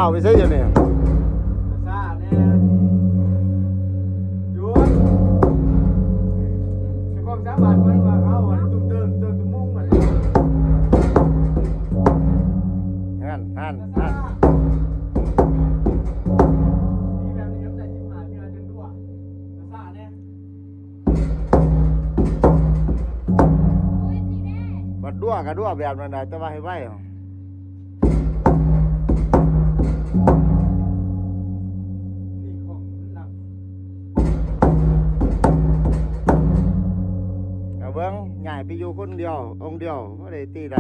ເອົາໄປໃສດຽວນີ້? ຊ້າແດ່. ຢຸດ. ໃຊ້ຄວາມສາມາດມັນວ່າເອົາອັນຕຸ້ມເຕີງເຕີງຕຸ້ມມຸງບັດນີ້. ຫັ້ນ ຫັ້ນ ຫັ້ນ. ມີແບບນີ້ນຳໄດ້ສິບຫ້າເທື່ອຈັ່ງຕົວະ. ຊ້າແດ່. ບັດຕົວະກະຕົວະແບບນັ້ນນະ ແຕ່ວ່າໃຫ້ໄວ. ເອົາເບິ່ງ ຍ້າຍໄປຢູ່ຄົນດຽວ ອົງດຽວ ບໍ່ໄດ້ຕີໄດ້.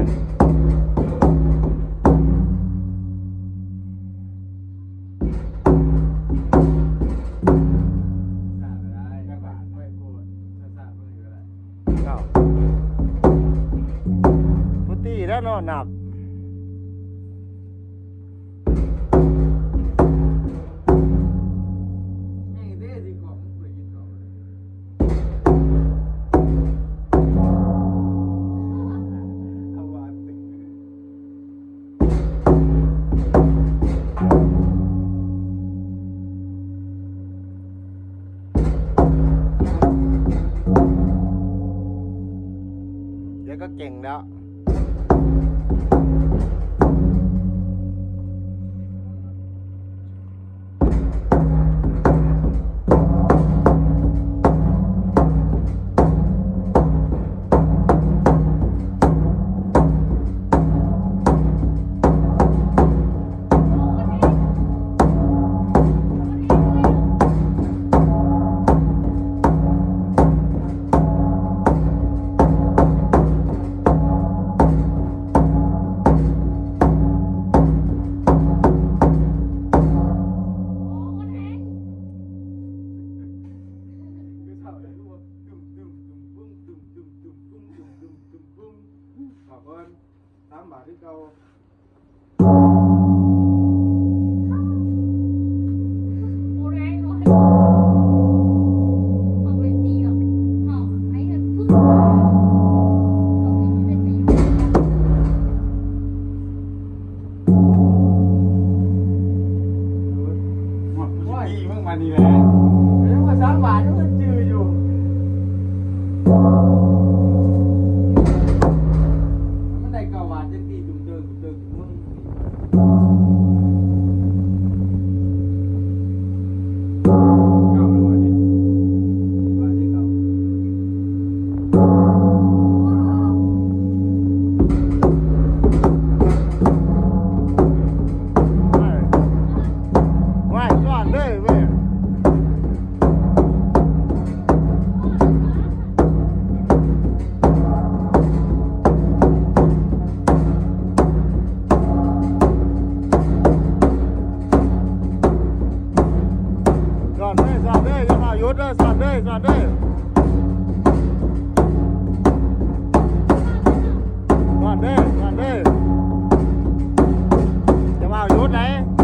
ເອົາ ຜູ້ຕີແລ້ວເນາະ ນັບ. ດຽວກໍເກັ່ງແລ້ວ. ສາມບາດຄືເກົ່າ. ໂອ້ຍ ກູຊິຕີມຶງບາດນີ້ແຫຼະ. ຍັງວ່າສາມບາດ ຍັງຈື່ຢູ່. ມັນໄດ້ເກົ້າບາດ ຍັງຕີຕຸ້ມເຕີງ ຕຸ້ມເຕີງ ຕຸ້ມເຕີງ. ຊ້ອນເດີ ຊ້ອນເດີ ຢ່າຟ້າວຢຸດເດີ ຊ້ອນເດີ ຊ້ອນເດີ ຊ້ອນເດີ ຊ້ອນເດີ ຢ່າຟ້າວຢຸດໃດ.